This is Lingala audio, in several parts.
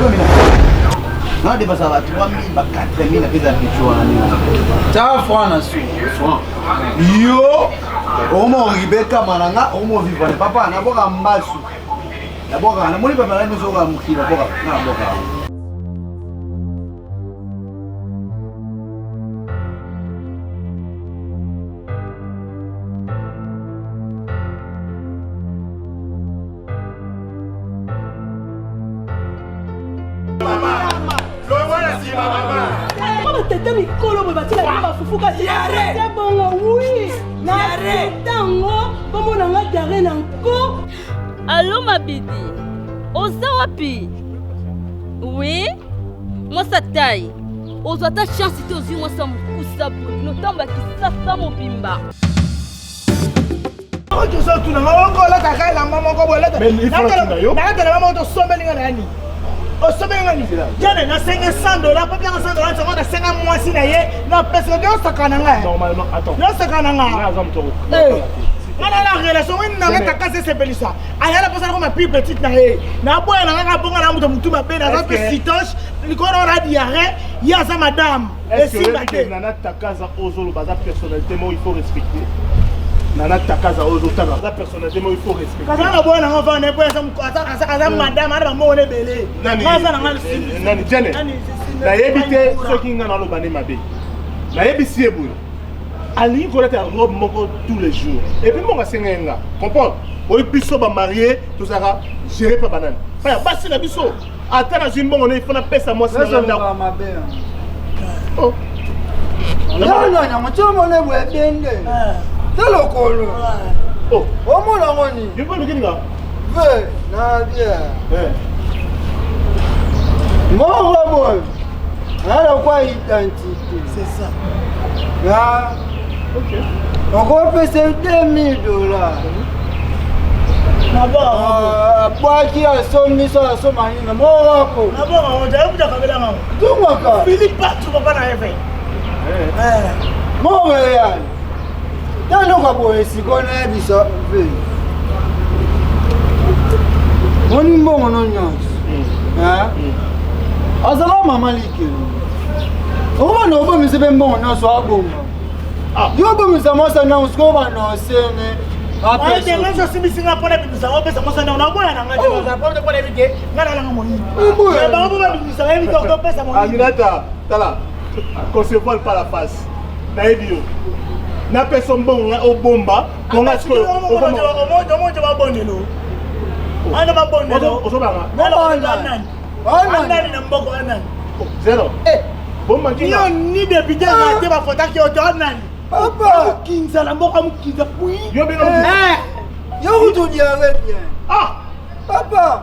Oyo mina. Na dépasser ba 3000 ba 4000 na pesa petit wana nini. Ta franc na su. Franc. Yo omo ribeka mananga omo vivre papa na boka mbasu. Na boka na moni papa na biso ka mukila boka na boka. Tata mikolo boye batiela bino bafufu kasi te bongo wi na ntango kombo na nga diare na nko. Alo Mabidi, oza wapi? Oui, mwasi atai ozwa ata chance te, ozwi mwasi ya mokusa boye notambo ya kisasa mobimba. Tozotuna nga oko olataka elamba moko boye olata moko tosombeli nga na ya nini? Osombeli nga nini? Jane nasenge 100 dollar mpo bianga 100 dollar sango nasenga mwasi na ye napesaka te. Osaka na ngai, osaka na nga nga na relation ngo nanga takasi esepelisa ayala mposa nakoma pire petite na ye naboya na nga kabonga na moto motu mabe naza mpe sitoche likolo na diarrhée ye aza madame esimba te. Nana Takaza ozoloba aza personnalité moko il faut respecter. Nana Takaza ozotanga aza personnalité moko il faut respecter. Kaza na boya nanga vana po aza madame ana bambongo na ebele. Aza nanga. Nani jene nayebi te soki nga naloba nde mabe nayebisi ye boye alingi kolata robe moko tous les jours et puis mbongo asenga ye nga comprendre oyo biso bamarie tozalaka géré pa banani paya basi na biso ata nazwi mbongo ne ifo napesa mwasi na nga ndako. Oh. Yango tiomona boye bende te lokolo omona ngo nini? Yo mpe oluki ninga ve na bien moko boye alokwa identité. C'est ça. Ya okopesa 2000 dollars abwaki asombi so asomba nini moko tungaka moko eyani tanoka boye sikoyo nayebisa ve moni mbongo no nyonso azala mama likelo okomana obomisa mpe mbongo nyonso abonga yo obomisa mwasi nango sikoyo banosene. Nga osimbisi nga mpona bimisa ngo opesa mwasi nango naboya na nga te mpona yebi te nga nalanga moyibi bango mpo babimisa bayebi te okopesa moyibi. Aminata, tala, qu'on se voile pas la face. Nayebi yo napesa mbongo nga obomba konga sikoyo. Omonje babondelo ana babondelo. Ozobanga. Anani na mboko anani. Zero bomba. Yo ni député te bafotaki yo te anani. Papa. Mokinza na mboka mokinza pui. Yo benga. Yo kutu diare bien. Ah. Papa,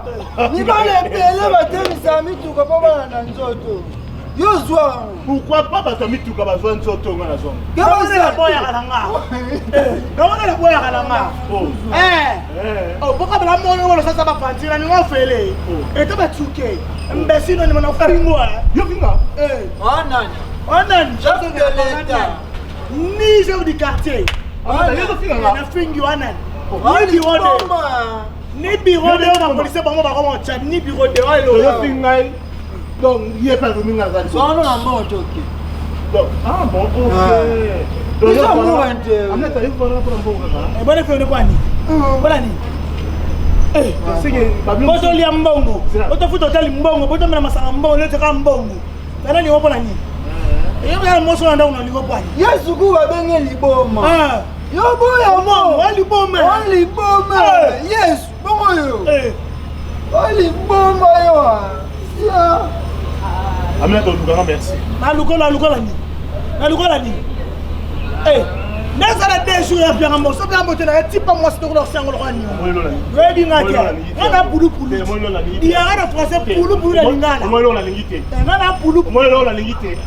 mibale ebele batelisa mituka mpo bana na nzoto yo zwa yango. Pourquoi pas bato ya mituka bazwa nzoto nga nazwa? Boyaka na nga gamona naboyaka na nga bokabela moko losasa bafanti na ningo ofele ete batuke mbesino nima na fingwa. Yo finga. Anani. Onani. Chef de l'État. Ni chef du quartier na fingi wanani ni bureau de ni bureau de bapolisi bango bakoma otya ni bureau de oyo fingi ngai donc ye mpe azomi nga aza. Sono na mbongo toke. Donc ah bon, ok. Biso amour inte. Aminata yo mpona mbongo kaka. Ebone fene kwani mpona nini botolia mbongo botofuta otali mbongo botomela masanga mbongo neteka mbongo tana lingo mpona nini eyebana moso na ndako na lingo pwani. Yesu ku babenge liboma yo boya mo liboma. O liboma Yesu bongo yo o liboma yo ya. Aminata olukanga merci. Nalukola nalukola nini nalukola nini ndezala deux jours ya pianga moso pianga moto na tipa mwasi tokola osango lokola niongo oyebi nga te nga na pulupulu dianga na français pulupulu na lingala nga na pulu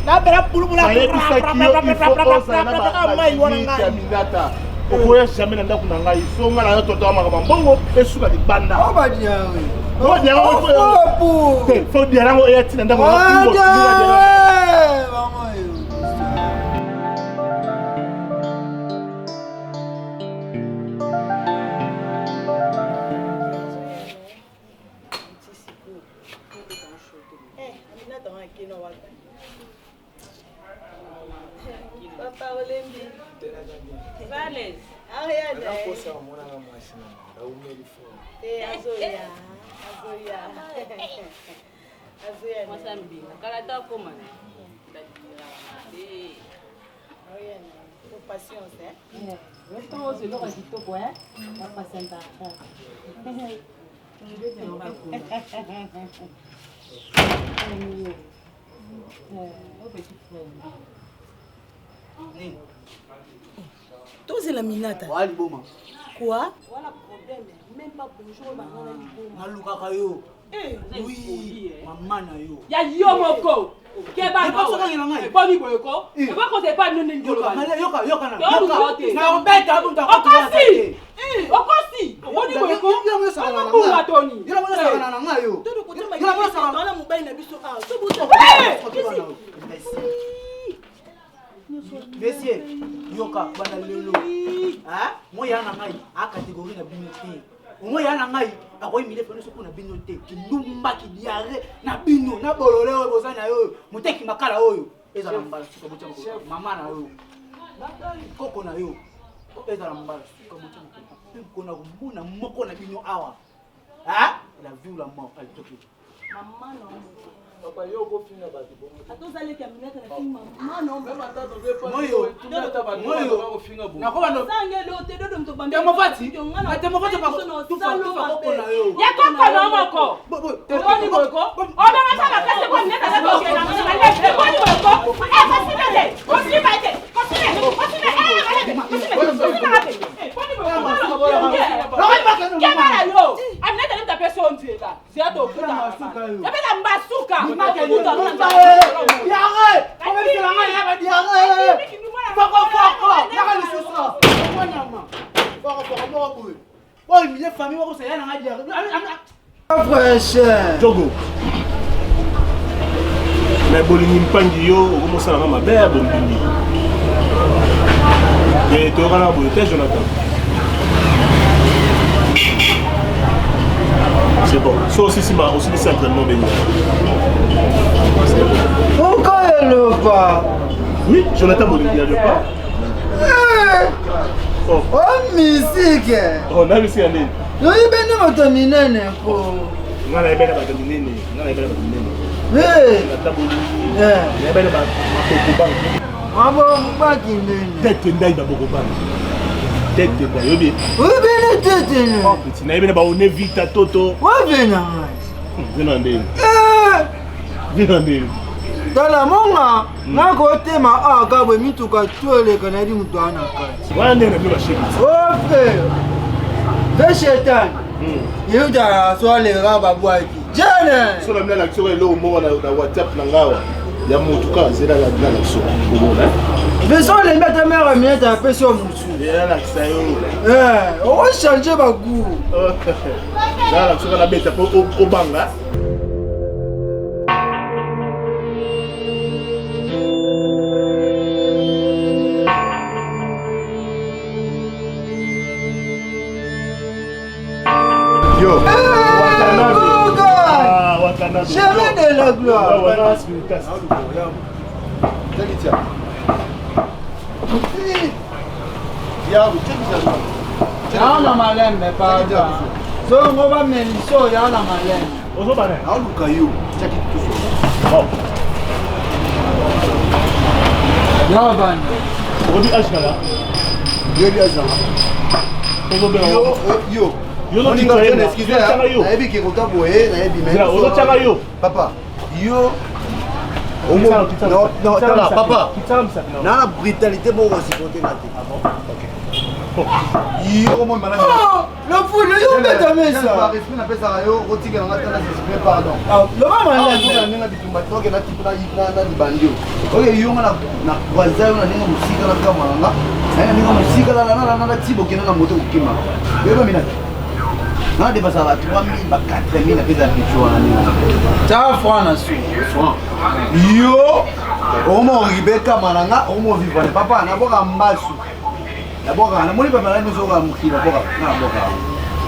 nabela pulupulu mai wana ngai. Okoya jamais na ndako na ngai so ngai nayo toto makambo mbongo esuka libanda. Fo diare yango eya ntina ndako. kino wata. Papa olembi. Vales. Ariane. Nakosa omonaka mwasi na nga aumeli fort. Eh, azoya. Azoya. Azoya. Mwasi ya mbinga kala ta akoma na Ariane. Faut patience, hein. ntango ozwa eloko ya kitoko bapasiantaka. Tozela Minata. Wa liboma. Quoi? Voilà problème. Même pas bonjour banga na liboma. Nalukaka yo. Eh, Oui, mama na yo. Ya yo moko keba. Epa soki akangela ngai. Eboni boye ko Eh. eba kosepa nini Yoka, ngoloba. yoka, yoka na. Yo luka te. Na obeta bunta. Okosi okosi, oboni boye ko obunga toni. Yo na sakana na ngai yo. Todo kote Yo na sakana. ma mobali na biso awa. Tobuta. Monsieur, yoka banda lelo. Hein? Moi ya na ngai, a catégorie na bino te. Moi ya na ngai, akoyi mile fano soko na bino te. Kindumba ki diarrhée na bino, na bolole oyo boza na yo, moteki makala oyo. Ezala mbala suka botya makolo. Mama na yo. Koko na yo. Ezala mbala suka botya makolo. Mpe kona komona moko na bino awa. Hein? La vie ou la mort, allez, toki. Mama na yo. Papa, yo okofinga bato bongo. Ata ozaleki ya Minata na fini mama na yo. Même ata tozoyepa Moyo. ata bato Moyo. bakofinga bongo. Nakoba Sange lo te dodo mto bambi. Temofati, temofati tufa tufa koko na yo. Ya koko na moko. Oboni boye ko obengasa makasi po mineta aza kokende na malebe. Eboni boye ko kosime te, kosima te, kosime, kosime, malebe, kosime, kosime ngape. Boni boye ko keba na yo aminata nde tapesi yo nzela zela tokuta epesa mbasuka. Diarrhée! Obebisela ngai ya ba diarrhée! Foko foko! Yaka lisusu! Onyama! Foko foko moko boye. Oyo milieu famille moko saya na ngai diarrhée. Fresh. Jogo. Mais bolingi mpangi yo okomosalanga mabe ya bolingi. E toyokana boye te Jonathan. C'est bon. So osisi ma osilisi entraînement bengi. C'est bon. Pourquoi eloba? Oui, Jonathan Bolingi ya pas. Oh, O misike. oh nabisi ya nini? Yoyebi nde moto minene ko. Nga nayebela bato minene, nga nayebela bato minene. Eh, Jonathan Bolingi. Eh. Nayebela bakoko bango. Mabo baki ndene. Tete ndai baboko bango. Tete ndai oyebi. Oyebi nde tete ne. Petit nayebi na baone vita toto. Wave na ngai. Vino ndeni. Eh, Vino ndeni. Tala monga nakotema awa kabwe mituka to eleka nayebi moto aa na kati. Wana ndenge na bino basheki. Ofe. Ve shetani. Yeuta so aleka babwaki. Jene. So na bino alakisi oyo eloko moko na WhatsApp na ngawa ya motu kaka nzela na alakisi omona. Veso olembi ata mere minete apesi yo mosu. Alakisa yo. Eh, okochange bagout. Na alakisi oyo nabeta mpo obanga. Yo. Boga! Ah, Watanabe. Chemin de la gloire. Watanabe spiritas. Yaona malembe pardon. Zongo bameliso yaona malembe. Ozobana. Naoluka yo. Tiaki tuso. Bon. Yabana. Okobi âge na la. Yo bi azanga. Ozobela. Yo yo. Yo no Olinga titulaire te na. excuse Ozotyaka yo. nayebi ke kota boye nayebi mais Zela, ozotyaka yo. Papa, yo Non, non, tala papa. Na na brutalité moko osupporte nga te. Yo komona malade. Le fou, yo obeta mesa. Respect napesaka yo otikela nga tala s'exprime pardon. Loba Awa malembe. na ndenge bitumba toke na tipe na libandi oyo. Oyo yo nga na croise yo na ndenge mosika na kama na nga. Na ndenge mosika na tibo okende na moto kokima. Oyeba minaki. Na dépasaka ba 3000 ba 4000 napesa picho wana ndenge. Ta franc na su. Franc. Yo okomo ribe kama na nga okomo vivre na papa naboka mbasu. Naboka namoni papa na nyonso oyo mokili naboka nga naboka.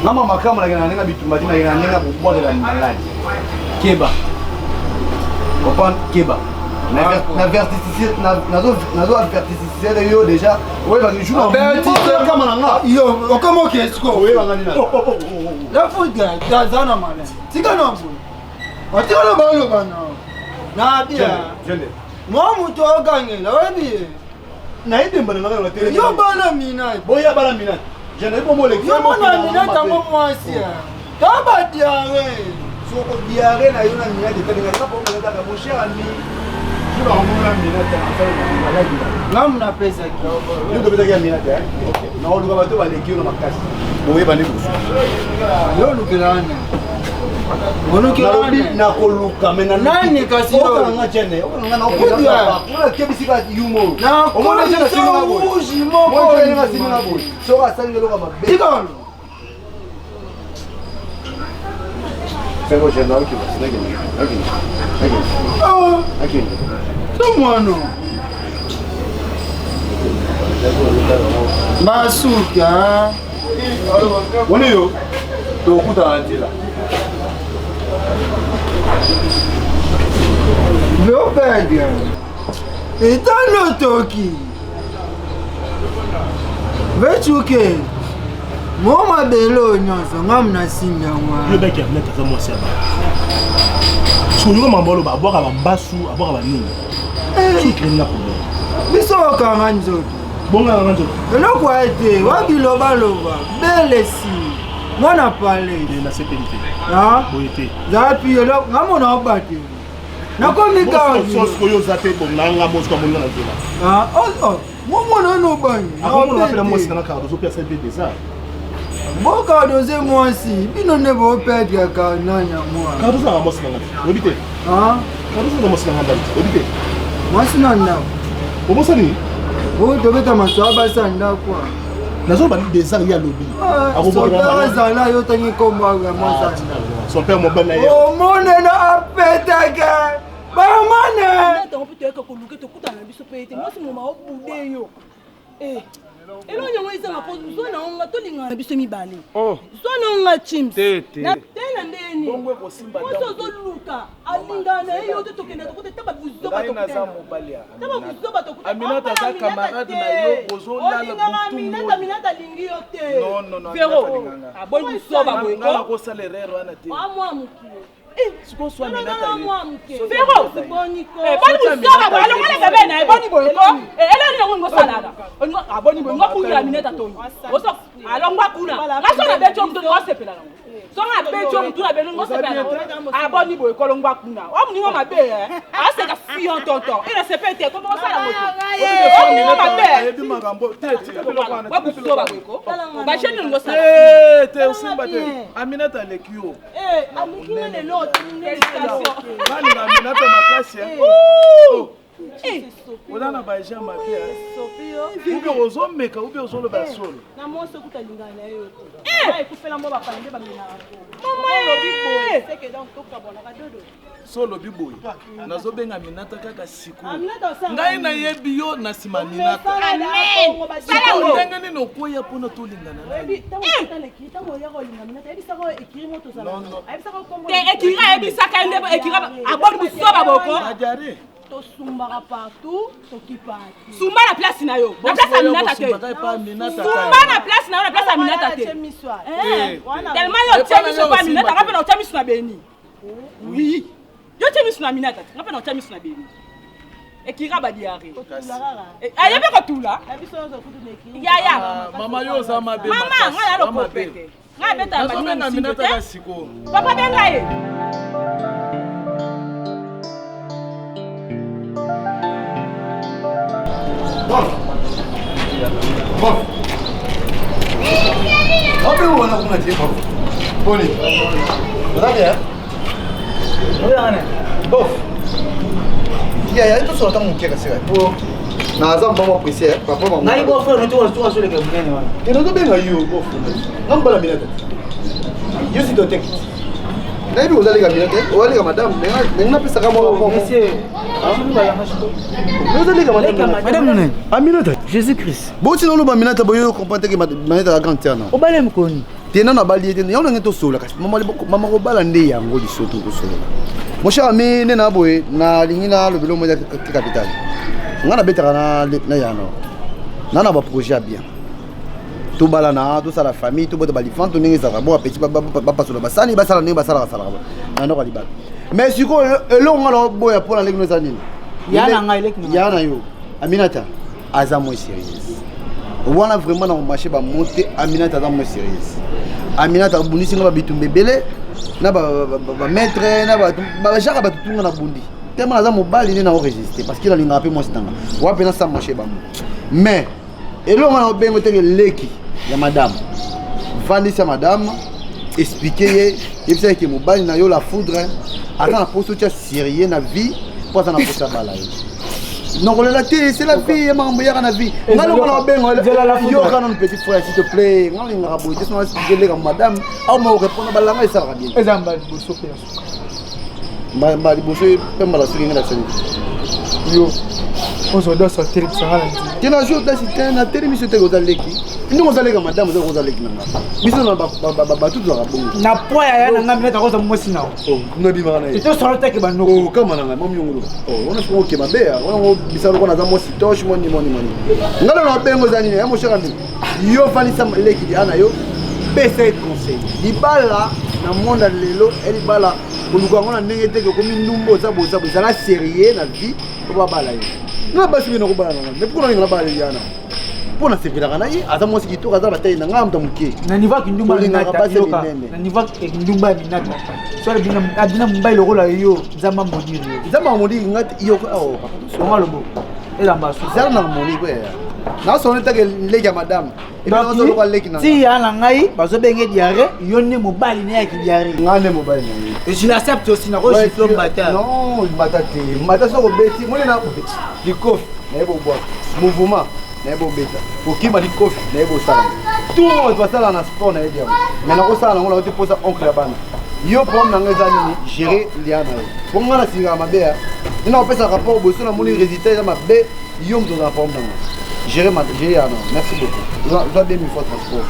Nga ma makambo nakenda na ndenge bitumba te nakenda na ndenge kobwakela maladi. Keba. Comprendre keba. Nazo avertisseur yo déjà. Oyebaki jour kama na nga. Yo okoma okende sikoyo. Oyebanga nini? La foudre aza na malin. Tika na boye. Atika na baloba na. Na bia. Mwa moto okangela oyebi ye. Nayebi mbala na nga na Yo bana minate. Boya bana minate. Je ne bomole. Yo mona minate yango mwasi. Taba diarrhée. Soko diarrhée na yo na minate etali ngai kaka omona kaka mon cher ami. Je vais remona minate maladi. Ngamu napesaki. Yo topesaki ya minate eh? Ok. Na oluka bato baleki yo na makasi. Boyeba nde bosu. Yo olukela wana. Olukela wana. Nakoluka me na nani kasi yo. Okanga jene. Okanga na okanga. Ona kebisi ka yumo. Na omona jene singa rouge moko. Omona jene singa boye. Soki asali eloko mabe. Tika. To mwana masuka woni yo tokutana na nzela lopege etanotoki vetuke mo mabele oyo nyonso nga mnasimbi yango yo baki ya mnete aza mwasi ya bato soki mambo aloba abwaka bambasu abwaka banini soki na problème biso okanga nzoto bonganga nzoto eloko ya te wabilobaloba belesi mwana pale nasepeli te boye te zapi eloko nga mona obate nakomi kaoyo oza te bonanga mosika moninga na nzela momona ono obangi akomona mwasi nanga kaka tozopesa mpe desa boka doze mwasi bino nde bopedraka nani yango kaka tozalaka mwasi nanga oyebi te kaka tozalaka mwasi nanga ndako oyebi te mwasi na ndako obosani oyo tobeta masolo basi ya ndako nazoloba desa ye alobi azala yo tangi nkombo ya mwasi ya ndako son père mobali na ye omonena apetaka bamane ntango mpe toyaka koluka tokutana na biso mpe ete mwasi moma obude yo eloko yango ezanga mpo zwa na onga tolingana na biso mibale zwa na onga chims te na ndeni mwasi ozoluka alingana na ye yo te tokenda tokuta ta babuzoba tokuta Aminata aza camarade na yo bozolala olingaka Aminata Aminata alingi yo te Non non non Vero aboni buzoba boye nga nakosala erreur wana te amwa mokie sikoyo so Aminata ye Vero boni buzoba boye alongoli bebe na ye boni boye ko eloni yango ngosalaka aboni boye ngokungila Aminata toyi alongwa kuna nga so na beti yo mutu ngosepela nango songa abeti yo mutu na beno ngosepela nango aboni boye kolongwa kuna wa moninga mabe aseka fion tonton ena sepe te komo osala moto omoninga mabe ayebi makambo te tika biloko wana wa buzoba boye ko bajene ngosala te osimba te Aminata aleki yo aleki nga lelo balinga Aminata makasi oza na baagent mabe ube ozomeka ube ozoloba solo na mwasi okuta alingana na yo te ekufela mwa bapala nde bamelaka olobi boye seke donc tokabwanaka dodo so olobi boye nazobenga Aminata kaka sikoyo ngai nayebi yo na nsima Aminata ndenge nini okwea mpona tolingana te ekiri ayebisaka ye nde ekiri aboni buzoba boko tosumbaka partout tokipaka sumba na place na yo na place ya Aminata te sumba na place na yo na place ya Aminata te tellement yo otie miso pa Aminata nga mpe na otia miso na Beni oui yo otie miso na Aminata te nga mpe na otia miso na Beni ekira badiare ayebi kotula yaya mama yo oza mabe mama nga na lokope te nga abeta nazobenga Aminata ka sikoyo papa benga ye Bon. Bon. Wapi wana kuna tie bon. Boni. Oza bien? Oyana. Bof. Ya ya to sota moke kasi po. Na za mbongo pressé papa mama. Ngai bo frère to to so leka munene wana. Te nazo benga yo bof. Ngambala minata. Yo si to tekiti. Nayebi ozaleka minata, ozaleka madame, mais napesaka mwa Monsieur. ozaleka madame. Madame nene. Aminata. Jésus-Christ. Boti naloba Aminata boyo comprendre te ke Aminata la grande sœur na. Obale mokoni. Te nano abali ye te yango ndenge tosolola kasi mama kobala nde yango liso to tosolola. Mon cher ami, nde na boye nalingi nalobela omo eza te capital. Nga nabetaka na yano. Na na baprojet ya bien. Tobalana, tosala famille, tobota balifante ndenge ezalaka bo apeti bapasola basani basala ndenge basalaka salaka na ndako ya libala. Mais sikoyo eloko nga naboya mpo na ndenge no eza nini? Ya na ngai, eleki na ngai. Ya na yo. Aminata aza moins sérieuse. Wana vraiment na komarche bamote Aminata aza moins sérieuse. Aminata abundisi nga babitumba ebele na bamaître na bajaka bato tunga na bundi tellement naza mobali nde nao résister parce que nalingaka mpe mwasi nanga wape na sa marche bango mais eloko nga na obengo teke leki ya madame vandisa madame explike ye yebisa ye ke mobali na yo la foudre aza na poso tia sérieux na vie mpo aza na poso abala ye nakolela te c'est la vie ye makambo eyaka na vie nga longo na obengo yoka nanu petit frère s'il te plaît nga olingaka boye te sona explike leka madame awa ma orépondre balanga esalaka bien eza mbala liboso mpe ya suka mbala liboso mpe mbala soki ngai nasali yo ozwa dosi otelemisa nga na nzela te nazwi odasi te natelemisi yo te oza leki ndenge oza leka madame oza oza leki na nga biso na bato tozalaka bongo na poids ya ya na nga minata akozwa mwasi na yo nabimaka na ye tosolo teke banoko kama na ngai mamiongolo wana sikoyo oke mabe wana ngo bisalo lokola naza mwasi toshe moni moni moni nga lelo nabengo eza nini ya moshaka nini yo vandisa leki lia na yo pesa ye conseil libala na monde ya lelo elibala koluka yango na ndenge te okomi ndumba oza boza boza ezala sérieux na vie mpo babala ye nga basi mpe nakobala na nga mais pourquoi nalinga nabala Eliana mpo nasepelaka na ye aza mwasi kitoko aza batayi na nga moto moke na niveau ya kindumba Olingaka minata basi ya yoka minene. na niveau ya kindumba ya minata so abina mobali lokola yo nzambe amodire yo nzambe amodire nga te yo awa bonga loboko elamba suka zala na moni ko ya nasona teke leki ya madame ti ya na ngai bazobenge diarrhée yo nde mobali ne yaki diarrhée nga nde mobali na ye et je l'accepte aussi nakogifle mbata non mbata te mbata soki obeti moni na likofi nayebi obwaka mouvement nayebi obeta kokima likofi nayebi osala tout monde basala na sport nayebi yango mais nakosala nango nakoki mposa oncle ya bana yo problème na ngai eza nini gérer lia na yo po ngai nasingaka mabe ya nde nakopesa rapport boye so namoni résultat eza mabe yo moto ozala problème na ngai gérer ma gérer ya non merci beaucoup zwa 2000 fois transport.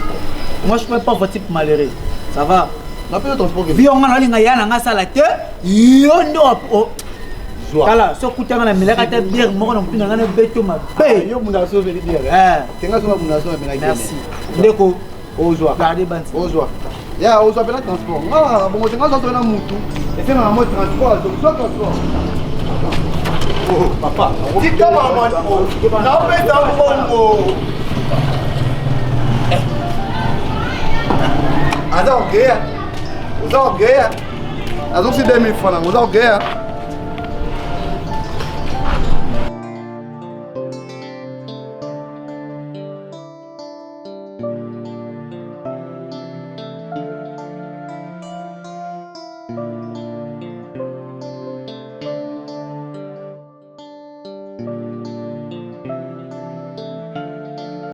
Moi je suis pas pauvre type malheureux, ça va. Napesa transport vi onga nalinga ya na nga sala te yo nde tala so okutanga na melaka ata biere moko na motu na ngai na beto mabe yo munda so omeli biere tenga so munda so omelaki. Merci ndeko. Ozwa garde banti ozwa ya ozwa mpena transport nga bongo te nga zwa na mutu esengaka na moi transport zwa transport. Papa tika mama naopesa mbongo aza orgueil, oza orgueil, azongisi 2000 franc nango, oza orgueil.